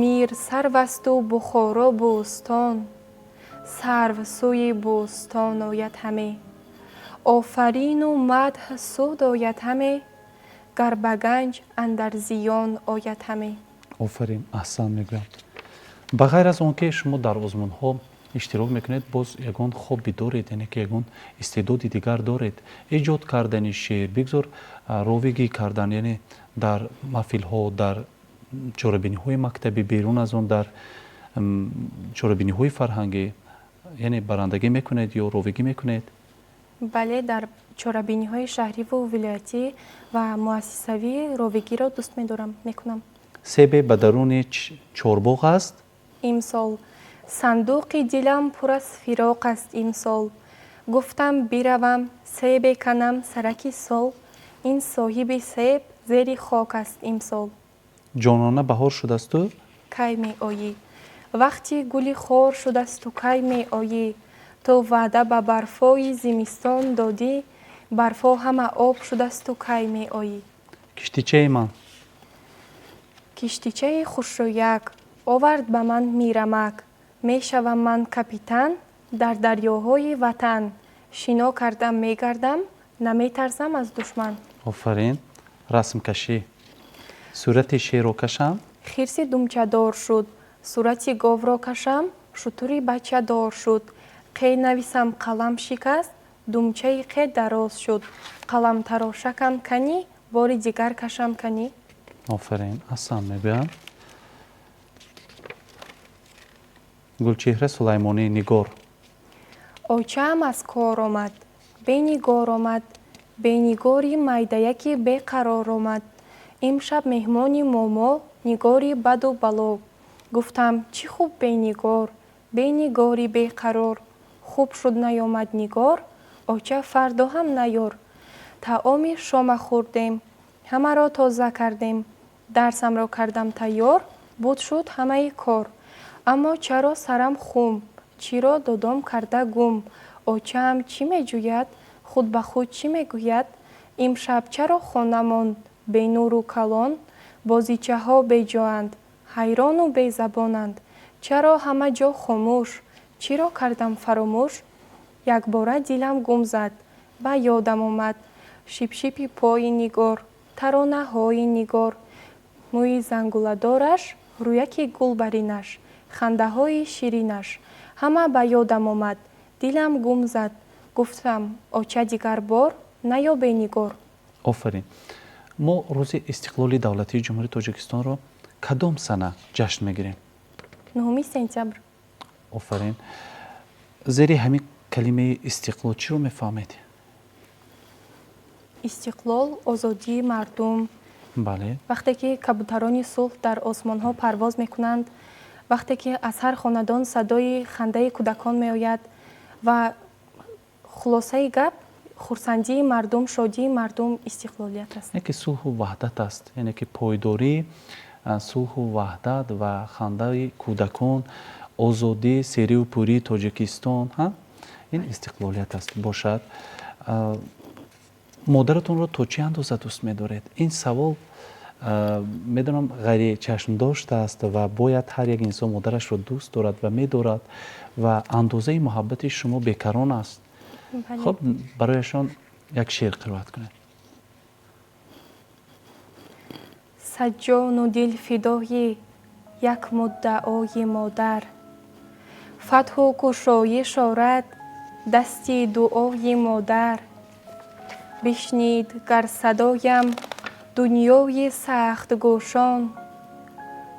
Мир сарв асту Бухоро бӯстон, сарв сӯи бӯстон ояд ҳаме. Офарину мадҳ суд ояд ҳаме, гар ба ганҷ андар зиён ояд ҳаме. Офарин, аҳсан мегӯям. Ба ғайр аз он ки шумо дар озмунҳо иштирок мекунед, боз ягон хобби доред, яъне ки ягон истеъдоди дигар доред? Эҷод кардани шеър, бигзор ровигӣ кардан, яъне дар маҳфилҳо, дар чорабиниҳои мактабӣ, берун аз он дар чорабиниҳои фарҳангӣ, яъне барандагӣ мекунед ё ровигӣ мекунед? Бале, дар чорабиниҳои шаҳриву вилоятӣ ва муассисавӣ ровигиро дӯст медорам, мекунам. Себе ба даруни чорбоғ аст. Имсол Сандуқи дилам пур аз фироқ аст имсол. Гуфтам биравам, себе канам сараки сол. Ин соҳиби себ зери хок аст имсол. Ҷонона, баҳор шудасту кай меоӣ? Вақти гули хор шудасту кай меоӣ? Ту ваъда ба барфои зимистон додӣ, барфо ҳама об шудасту кай меоӣ? Киштичаи ман. Киштичаи хушрӯяк овард ба ман мирамак. Мешавам ман капитан дар дарёҳои ватан. Шино кардам, мегардам, наметарсам аз душман. Офарин. Расмкашӣ. Сурати шерро кашам. Хирси думчадор шуд, сурати говро кашам, шутури бачадор шуд. Қе нависам, қалам шикаст, думчаи қе дароз шуд. Қаламтарошакам канӣ, бори дигар кашам канӣ. Офарин, аҳсан мегӯям. Гулчеҳра Сулаймонӣ, Нигор. Очаам аз кор омад, бенигор омад, бенигори майдаяки беқарор омад. Имшаб меҳмони момо нигори баду бало. Гуфтам, чӣ хуб бенигор, бенигори беқарор. Хуб шуд наёмад нигор, оча фардо ҳам наёр. Таоми шома хӯрдем, ҳамаро тоза кардем. Дарсамро кардам тайёр, буд шуд ҳамаи кор. Аммо чаро сарам хум, чиро додом карда гум? Очаам чӣ меҷӯяд, худ ба худ чӣ мегӯяд? Имшаб чаро хонамон бенуру калон, бозичаҳо беҷоанд, ҳайрону безабонанд? Чаро ҳама ҷо хомӯш, чиро кардам фаромӯш? Якбора дилам гум зад, ба ёдам омад шипшипи пои нигор, таронаҳои нигор, мӯи зангуладораш, рӯяки гулбаринаш, хандаҳои ширинаш. Ҳама ба ёдам омад, дилам гум зад. Гуфтам, оча дигар бор наё бенигор. Офарин. Мо рӯзи истиқлоли давлатии Ҷумҳурии Тоҷикистонро кадом сана ҷашн мегирем? 9 сентябр. Офарин. Зери ҳамин калимаи истиқлол чиро мефаҳмед? Истиқлол озодии мардум. Бале. Вақте ки кабутарони сулҳ дар осмонҳо парвоз мекунанд, вақте ки аз ҳар хонадон садои хандаи кӯдакон меояд ва хулосаи гап, хурсандии мардум, шодии мардум истиқлолият аст. Яке сулҳу ваҳдат аст, яъне ки пойдорӣ, сулҳу ваҳдат ва хандаи кӯдакон, озодӣ, серию пурии Тоҷикистон, ин истиқлолият аст. Бошад. Модаратонро то чӣ андоза дӯст медоред? Ин савол, медонам, ғайричашмдошт аст ва бояд ҳар як инсон модарашро дӯст дорад ва медорад ва андозаи муҳаббати шумо бекарон аст. Хуб, барояшон як шеър қироат кунед. Саҷҷону дил фидои як муддаои модар, фатҳу кушоиш орад дасти дуои модар. Бишнид гар садоям дунёи сахтгӯшон,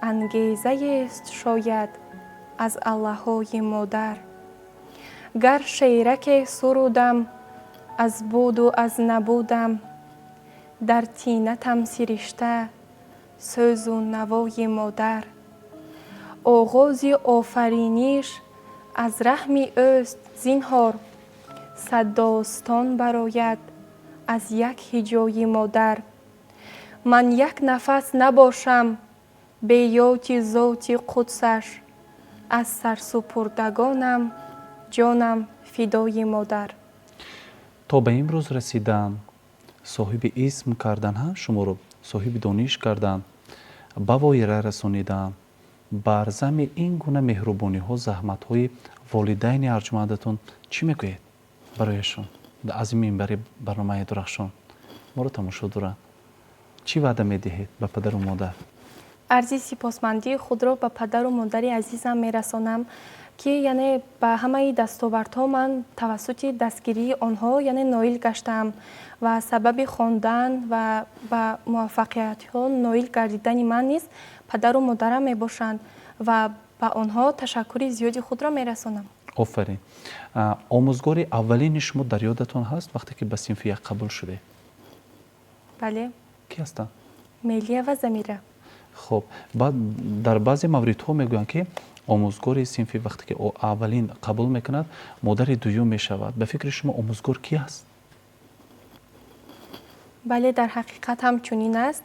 ангезаест шояд аз аллаҳои модар. Гар шеъраке сурудам аз буду аз набудам, дар тинатам сиришта сӯзу навои модар. Оғози офариниш аз раҳми ӯст зинҳор, сад достон барояд аз як ҳиҷои модар. Ман як нафас набошам беёти зоти қудсаш, аз сарсупурдагонам ҷонам фидои модар. То ба имрӯз расидан, соҳиби исм кардан, шуморо соҳиби дониш кардан, ба воира расонидан, бар зами ин гуна меҳрубониҳо, заҳматҳои волидайни арҷмандатон чӣ мегӯед барояшон? Аз ин минбари барномаи Дурахшон моро тамошо доранд. Чӣ ваъда медиҳед ба падару модар? Арзи сипосмандии худро ба падару модари азизам мерасонам, ки яъне ба ҳамаи дастовардҳо ман тавассути дастгирии онҳо яъне ноил гаштаам ва сабаби хондан ва ба муваффақиятҳо ноил гардидани ман низ падару модарам мебошанд ва ба онҳо ташаккури зиёди худро мерасонам. Офарин. Омӯзгори аввалини шумо дар ёдатон ҳаст, вақте ки ба синфи як қабул шудед? Бале. Кӣ ҳастанд? Мелиева Замира. Хуб, баъд дар баъзе мавридҳо мегӯянд, ки Омӯзгори синфи вақте ки аввалин қабул мекунад, модари дуюм мешавад. Ба фикри шумо, омӯзгор кӣ аст? Бале, дар ҳақиқат ҳам чунин аст.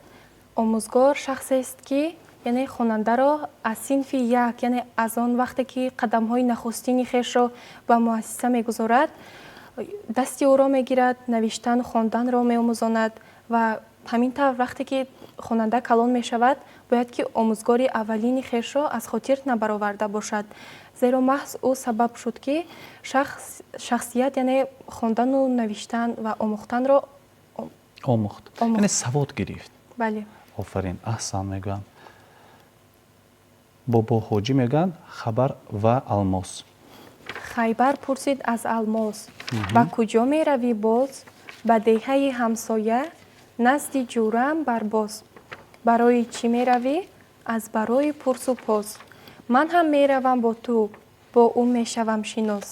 Омӯзгор шахсест, ки яъне хонандаро аз синфи як, яъне аз он вақте ки қадамҳои нахустини хешро ба муассиса мегузорад, дасти ӯро мегирад, навиштану хонданро меомӯзонад ва ҳамин тавр, вақте ки хонанда калон мешавад, бояд ки омӯзгори аввалини хешро аз хотир набароварда бошад, зеро маҳз ӯ сабаб шуд, ки шахсият, яъне хондану навиштан ва омӯхтанро омӯхт, яъне савод гирифт. Бале. Офарин, аҳсан мегӯям. Бобо Ҳоҷӣ мегӯянд хабар ва алмос. Хайбар пурсид аз алмос: «Ба куҷо меравӣ боз?» «Ба деҳаи ҳамсоя, назди ҷӯраам Барбоз». «Барои чӣ меравӣ?» «Аз барои пурсу пос». «Ман ҳам меравам бо ту, бо ӯ мешавам шинос.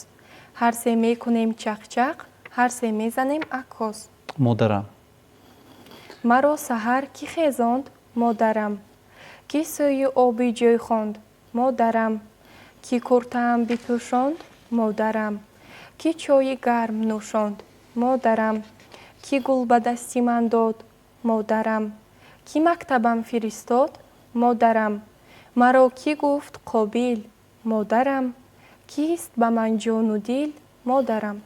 Ҳар се мекунем чақчақ, ҳар се мезанем аккос». Модарам. Маро саҳар кӣ хезонд? Модарам. Кӣ сӯи оби ҷӯй хонд? Модарам. Кӣ куртаам бипӯшонд? Модарам. Кӣ чойи гарм нӯшонд? Модарам. Кӣ гул ба дасти ман дод? Модарам. Кӣ мактабам фиристод? Модарам. Маро кӣ гуфт қобил? Модарам. Кист ба ман ҷону дил? Модарам.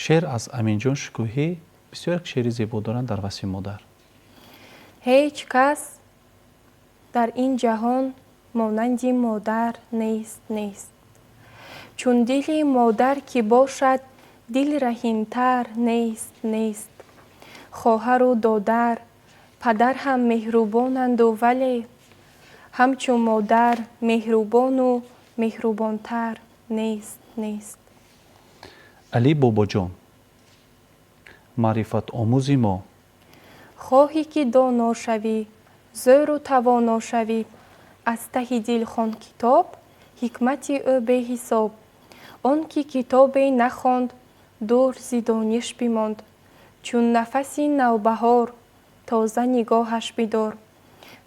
Шеър аз Аминҷон Шукӯҳӣ. Бисёр як шеъри зебо доранд дар васфи модар. Ҳеҷ кас дар ин ҷаҳон монанди модар нест, нест. Чун дили модар ки бошад, дил раҳимтар нест, нест. Хоҳару додар, падар ҳам меҳрубонанду, вале ҳамчун модар меҳрубону меҳрубонтар нест, нест. Али Бобоҷон, маърифатомӯзи мо. Хоҳӣ ки доно шавӣ, зӯру тавоно шавӣ, аз таҳи дил хон китоб, ҳикмати ӯ беҳисоб. Он ки китобе нахонд, дур зи дониш бимонд. Чун нафаси навбаҳор тоза нигоҳаш бидор.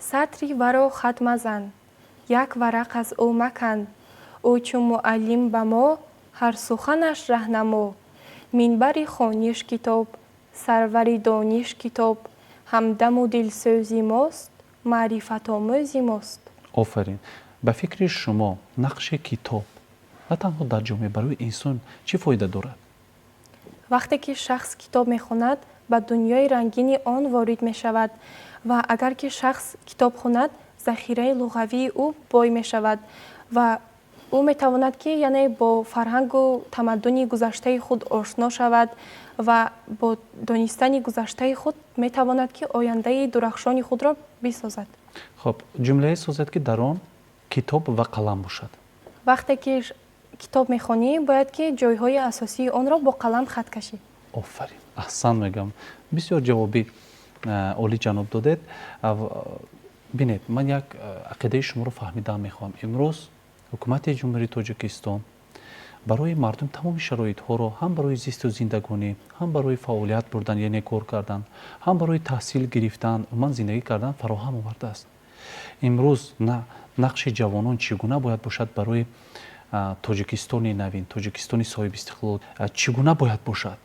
Сатри варо хат мазан, як варақ аз ӯ макан. Ӯ чун муаллим ба мо, ҳар суханаш раҳнамо. Минбари хониш китоб, сарвари дониш китоб, ҳамдаму дилсӯзи мост, маърифатомӯзи мост. Офарин. Ба фикри шумо, нақши китоб на танҳо дар ҷомеа, барои инсон чӣ фоида дорад? Вақте ки шахс китоб мехонад, ба дунёи рангини он ворид мешавад ва агар ки шахс китоб хонад, захираи луғавии ӯ бой мешавад ва ӯ метавонад, ки яъне бо фарҳангу тамаддуни гузаштаи худ ошно шавад ва бо донистани гузаштаи худ метавонад, ки ояндаи дурахшони худро бисозад. Хуб, ҷумлае созед, ки дар он китоб ва қалам бошад. Вақте ки китоб мехонӣ, бояд ки ҷойҳои асосии онро бо қалам хат кашӣ. Офарин, аҳсан мегӯям. Бисёр ҷавоби олӣ ҷаноб додед. Бинед, ман як ақидаи шуморо фаҳмидан мехоҳам. Имрӯз Ҳукумати Ҷумҳурии Тоҷикистон барои мардум тамоми шароитҳоро ҳам барои зисту зиндагонӣ, ҳам барои фаъолият бурдан, яъне кор кардан, ҳам барои таҳсил гирифтан, умуман зиндагӣ кардан фароҳам овардааст. Имрӯз нақши ҷавонон чӣ гуна бояд бошад барои Тоҷикистони навин, Тоҷикистони соҳибистиқлол чӣ гуна бояд бошад?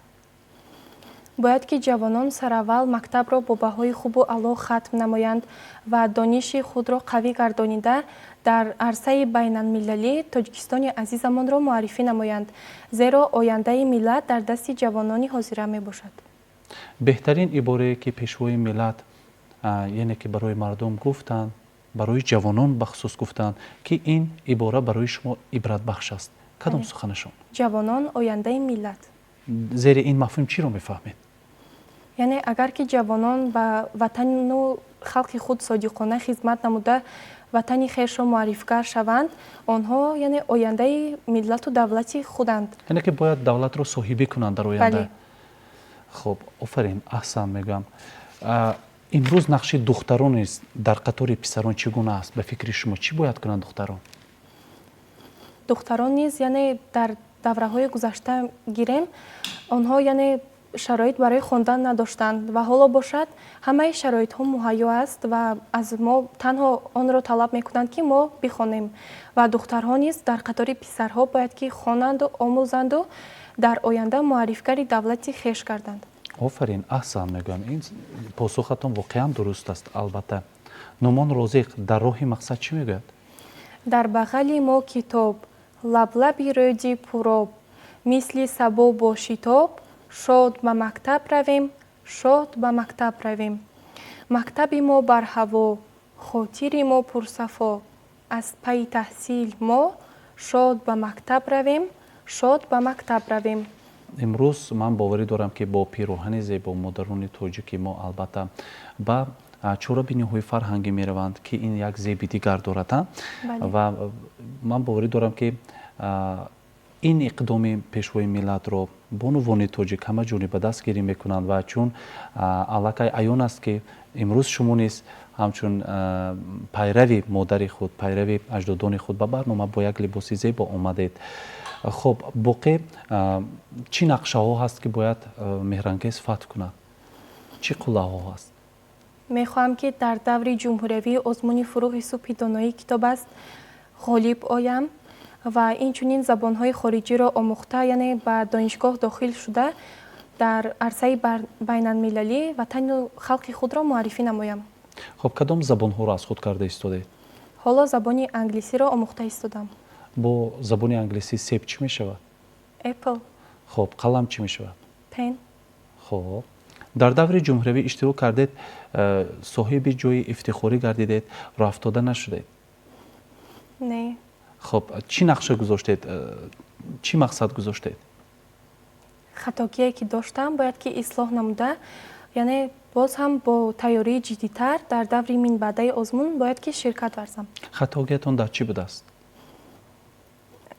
Бояд ки ҷавонон сараввал мактабро бо баҳои хубу аъло хатм намоянд ва дониши худро қавӣ гардонида, дар арсаи байналмилалӣ Тоҷикистони азизамонро муаррифӣ намоянд, зеро ояндаи миллат дар дасти ҷавонони ҳозира мебошад. Беҳтарин иборае, ки Пешвои миллат, яъне ки барои мардум гуфтанд, барои ҷавонон бахусус гуфтанд, ки ин ибора барои шумо ибратбахш аст, кадом суханашон? Ҷавонон ояндаи миллат. Зери ин мафҳум чиро мефаҳмед? Яъне агар ки ҷавонон ба ватану халқи худ содиқона хизмат намуда, ватани хешро муаррифгар шаванд, онҳо яъне ояндаи миллату давлати худанд. Яъне ки бояд давлатро соҳибӣ кунанд дар оянда. Хуб, офарин, аҳсан мегӯям. Имрӯз нақши духтарон низ дар қатори писарон чӣ гуна аст? Ба фикри шумо, чӣ бояд кунанд духтарон? Духтарон низ, яъне дар давраҳои гузашта гирем, онҳо яъне Шароит барои хондан надоштанд ва ҳоло бошад, ҳамаи шароитҳо муҳайё аст ва аз мо танҳо онро талаб мекунанд, ки мо бихонем, ва духтарҳо низ дар қатори писарҳо бояд ки хонанду омӯзанду дар оянда муаррифгари давлати хеш гарданд. Офарин, аҳсан мегӯям, ин посухатон воқеан дуруст аст. Албатта, Нумон Розиқ дар роҳи мақсад чӣ мегӯяд? Дар бағали мо китоб, лаблаби рӯди пуроб, мисли сабо бо шитоб шод ба мактаб равем, шод ба мактаб равем. Мактаби мо барҳаво, хотири мо пурсафо, аз пайи таҳсил мо шод ба мактаб равем, шод ба мактаб равем. Имрӯз ман боварӣ дорам, ки бо пироҳани зебо модарони тоҷики мо албатта ба чорабиниҳои фарҳангӣ мераванд, ки ин як зеби дигар дорад. Ва ман боварӣ дорам, ки ин иқдоми Пешвои миллатро бонувони тоҷик ҳама ҷониба дастгирӣ мекунанд. Ва чун аллакай аён аст, ки имрӯз шумо низ ҳамчун пайрави модари худ, пайрави аҷдодони худ ба барнома бо як либоси зебо омадед. Хуб, боқӣ чӣ нақшаҳо ҳаст, ки бояд Меҳрангез фатҳ кунад? Чӣ қуллаҳо ҳаст? Мехоҳам, ки дар даври ҷумҳуриявии озмуни «Фурӯғи субҳи доноӣ китоб аст» ғолиб оям ва инчунин забонҳои хориҷиро омӯхта, яъне ба донишгоҳ дохил шуда, дар арсаи байналмилалӣ ватану халқи худро муаррифӣ намоям. Хуб, кадом забонҳоро аз худ карда истодед? Ҳоло забони англисиро омӯхта истодам. Бо забони англисӣ себ чӣ мешавад? Apple. Хуб, қалам чӣ мешавад? Pen. Хуб, дар даври ҷумҳуриявӣ иштирок кардед, соҳиби ҷои ифтихорӣ гардидед, роҳафтода нашудед? Не. Хуб, чӣ нақша гузоштед, чӣ мақсад гузоштед? Хатогие ки доштам, бояд ки ислоҳ намуда, яъне боз ҳам бо тайёрии ҷиддитар дар даври минбаъдаи озмун бояд ки ширкат варзам. Хатогиятон дар чӣ будааст?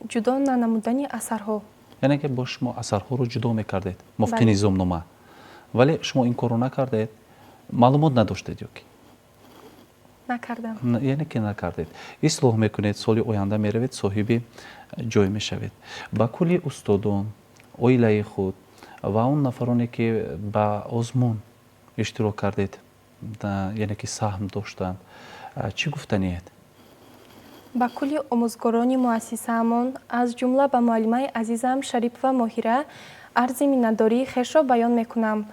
Ҷудо нанамудани асарҳо. Яъне ки бо шумо асарҳоро ҷудо мекардед мувофиқи низомнома, вале шумо ин корро накардед, маълумот надоштед ё ки? Накардам. Яъне ки накардед, ислоҳ мекунед, соли оянда меравед, соҳиби ҷой мешавед. Ба кулли устодон, оилаи худ ва он нафароне, ки ба озмун иштирок кардед, яъне ки саҳм доштанд, чӣ гуфтаниед? Ба кулли омӯзгорони муассисаамон, аз ҷумла ба муаллимаи азизам Шарипова Моҳира арзи миннатдории хешро баён мекунам.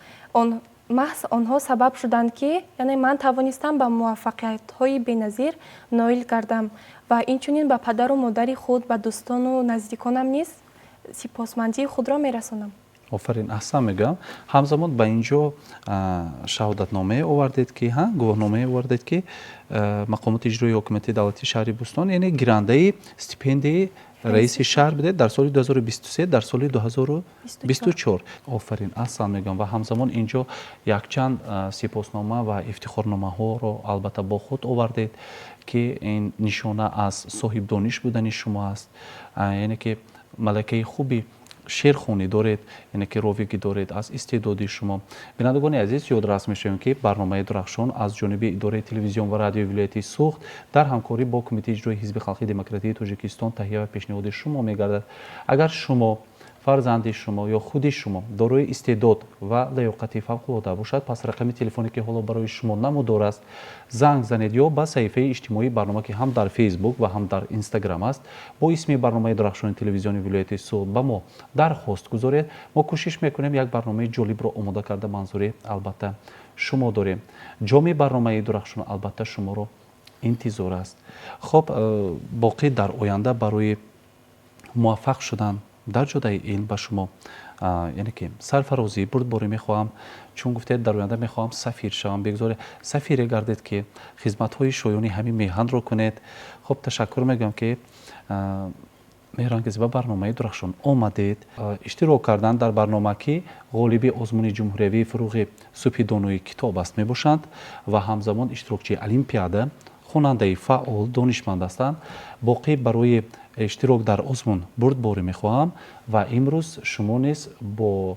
Маҳз онҳо сабаб шуданд, ки яъне ман тавонистам ба муваффақиятҳои беназир ноил гардам, ва инчунин ба падару модари худ, ба дӯстону наздиконам низ сипосмандии худро мерасонам. Офарин, аҳсан мегӯям. Ҳамзамон ба ин ҷо шаҳодатномае овардед, ки ҳа, гувоҳномае овардед, ки мақомоти иҷроии ҳокимияти давлатии шаҳри Бӯстон, яъне гирандаи стипендияи раиси шаҳр будед дар соли 2023, дар соли 2024. Офарин, аҳсан мегӯям. Ва ҳамзамон ин ҷо якчанд сипоснома ва ифтихорномаҳоро албатта бо худ овардед, ки ин нишона аз соҳибдониш будани шумо аст, яъне ки малакаи хуби шеърхонӣ доред, яъне ки ровигӣ доред аз истеъдоди шумо. Бинандагони азиз, ёдрас мешавем, ки барномаи «Дурахшон» аз ҷониби идораи телевизион ва радиои вилояти Суғд дар ҳамкорӣ бо Кумитаи иҷрои Ҳизби халқии демократии Тоҷикистон таҳия ва пешниҳоди шумо мегардад. Агар шумо, фарзанди шумо ё худи шумо дорои истеъдод ва лаёқати фавқулода бошад, пас рақами телефоне, ки ҳоло барои шумо намудор аст, занг занед ё ба саҳифаи иҷтимоии барнома, ки ҳам дар Фейсбук ва ҳам дар Инстаграм аст, бо исми барномаи «Дурахшони» телевизиони вилояти Суғд ба мо дархост гузоред. Мо кӯшиш мекунем, як барномаи ҷолибро омода карда манзури албатта шумо дорем. Ҷоми барномаи «Дурахшон» албатта шуморо интизор аст. Хуб, боқӣ дар оянда барои муваффақ шудан дар ҷодаи илм ба шумо, яъне ки сарфарозӣ, бурдборӣ мехоҳам. Чун гуфтед, дар оянда мехоҳам сафир шавам, бигзоре сафире гардед, ки хизматҳои шоёни ҳамин меҳанро кунед. Хуб, ташаккур мегӯям, ки Меҳрангез ба барномаи «Дурахшон» омадед. Иштирок кардан дар барнома, ки ғолиби озмуни ҷумҳуриявии «Фурӯғи субҳи донои китоб аст» мебошанд ва ҳамзамон иштирокчии олимпиада, хонандаи фаъол, донишманд ҳастанд. Боқӣ барои иштирок дар озмун бурдборӣ мехоҳам. Ва имрӯз шумо низ бо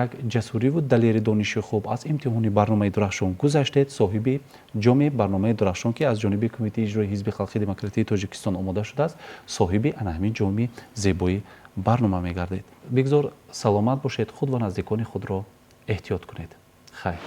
як ҷасуриву далери, дониши хуб аз имтиҳони барномаи «Дурахшон» гузаштед, соҳиби ҷоми барномаи «Дурахшон», ки аз ҷониби Кумитаи иҷрои Ҳизби халқии демократии Тоҷикистон омода шудааст, соҳиби ана ҳамин ҷоми зебоӣ Барнома мегардид. Бигзор саломат бошед, худ ва наздикони худро эҳтиёт кунед. Хайр.